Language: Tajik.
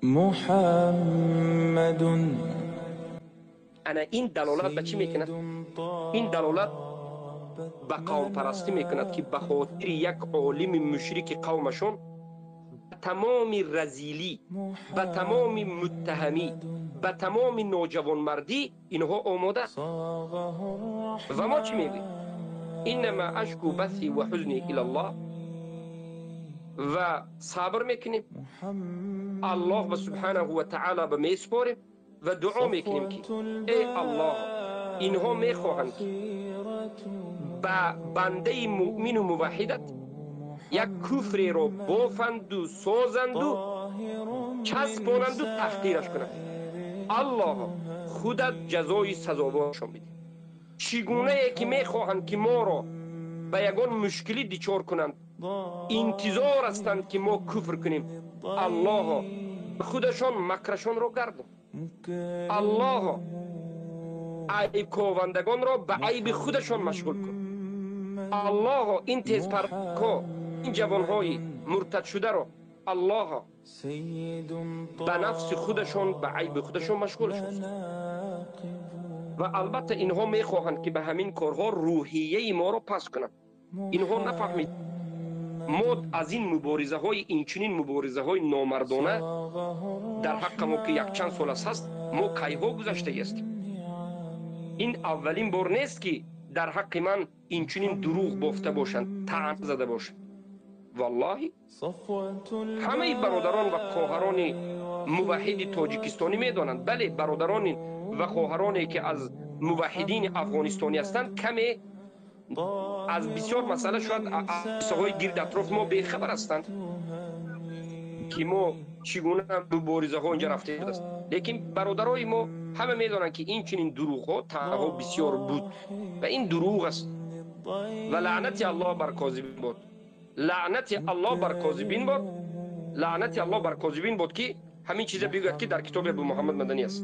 Муҳаммад. Ана ин далолат ба чӣ мекунад? Ин далолат ба қавмпарастӣ мекунад, ки ба хотири як олими мушрики қавмашон ба тамоми разилӣ, ба тамоми муттаҳамӣ, ба тамоми ноҷавонмардӣ инҳо омода. Ва мо чӣ мегӯем? Иннама ашку баси ва ҳузни илаллоҳ. Ва сабр мекунем, Аллоҳ ба субҳанаҳу ва таъала ба месупорем ва дуо мекунем, ки эй Аллоҳ, инҳо мехоҳанд, ки ба бандаи муъмину муваҳҳидат як куфреро бофанду созанду часпонанду таҳқираш кунанд. Аллоҳ, худат ҷазои сазоворашон бидеҳ. Чӣ гунае ки мехоҳанд, ки моро ба ягон мушкилӣ дичор кунанд, интизор ҳастанд, ки мо куфр кунем. Аллоҳо, худашон макрашонро гардон. Аллоҳо, айбковандагонро ба айби худашон машғул кун. Аллоҳо, ин тезпарко, ин ҷавонҳои муртадшударо Аллоҳо ба нафси худашон, ба айби худашон машғулшон. Ва албатта инҳо мехоҳанд, ки ба ҳамин корҳо рӯҳияи моро паст кунанд. Инҳо нафаҳмид, мо аз ин муборизаҳои, инчунин муборизаҳои номардона дар ҳаққи мо, ки якчанд сол аст ҳаст, мо кайҳо гузаштагиастем. Ин аввалин бор нест, ки дар ҳаққи ман инчунин дурӯғ бофта бошанд, таън зада бошанд. Валлоҳи, ҳамаи бародарон ва хоҳарони муваҳҳиди тоҷикистонӣ медонанд. Бале, бародарони ва хоҳароне, ки аз муваҳҳидини афғонистонӣ ҳастанд, каме аз бисёр масъала, шояд ҳодисаҳои гирд атрофи мо бехабар ҳастанд, ки мо чӣ гуна муборизаҳо инҷа рафта аст. Лекин бародарои мо ҳама медонанд, ки ин чунин дурӯғҳо, таънаҳо бисёр буд ва ин дурӯғ аст. Ва лаънати Аллоҳ бар козибин бод, лаънати Аллоҳ бар козибин бод, лаънати Аллоҳ бар козибин бод, ки ҳамин чиза бигӯяд, ки дар китоби Абу Муҳаммад Маданӣ аст.